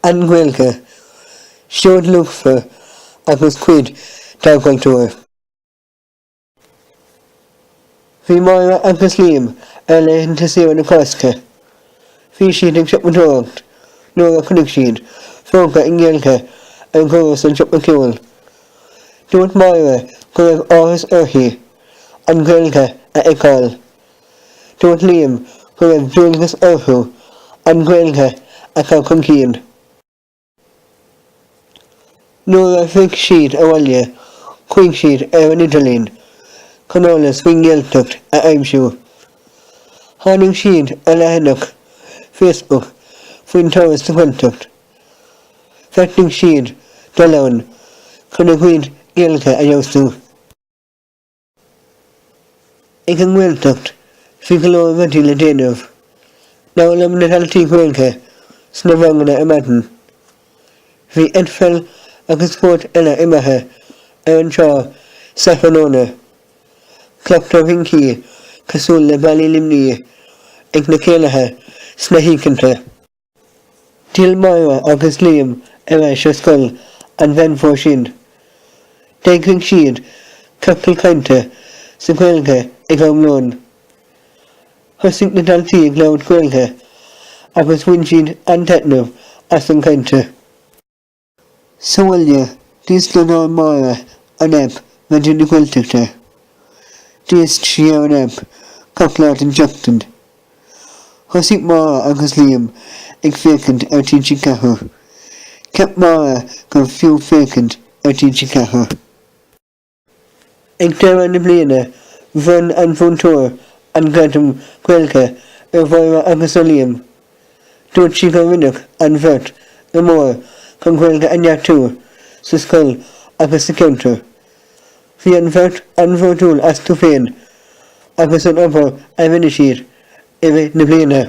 An Ghaeilge, seoid luachmhar agus cuid dár gcultúr. Bhí Máire agus Liam ar laethanta saoire na Cásca. Bhí siad ag siopadóireacht nuair a chonaic siad fógra i nGaeilge ar dhoras an tsiopa ceoil. Dúirt Máire go raibh áthas uirthi an Ghaeilge a fheiceáil. Dúirt Liam go raibh dualgas orthu an Ghaeilge a chur chun cinn. Nuair a shroich siad abhaile chuaigh siad ar an idirlíon chun eolas faoin nGaeltacht a aimsiú. Tháinig siad ar leathanach Facebook faoin turas sa Ghaeltacht. Bheartaigh siad dul ann chun a gcuid Gaeilge a fheabhsú. Ag an nGaeltacht, bhí go leor rudaí le déanamh. D'fhoghlaim na daltaí Gaeilge sna ranganna ar maidin. Bhí eitpheil agus spóirt eile imeartha ar an trá sa thráthnóna. Cleachtadh rincí cosúil le Ballaí Luimnigh ag na céilithe sna hoícheanta. D'fhill Máire agus Liam ar ais ar scoil an Mheán Fómhair sin. D'eagraigh siad ciorcal cainte sa Ghaeilge ag am lóin. Thosaigh na daltaí ag labhairt Gaeilge agus bhain siad an-taitneamh as an chainte. Sa bhaile, d'íoslódáil Máire an aip Raidió na Gaeltachta. D'éist sí ar an aip gach lá den tseachtain. Thosaigh Máire agus Liam ag féachaint ar TG4. Cheap Máire gurbh fiú féachaint ar TG4. Ag deireadh na bliana, bhronn an mhúinteoir an gradam Gaeilge ar Mháire agus ar Liam. Dúirt sí gur rinneadh an bheirt go mór chun Gaeilge a neartú sa scoil agus sa cheantar. Bhí an bheirt an-bhródúil astu féin agus an obair a rinne siad i rith na bliana.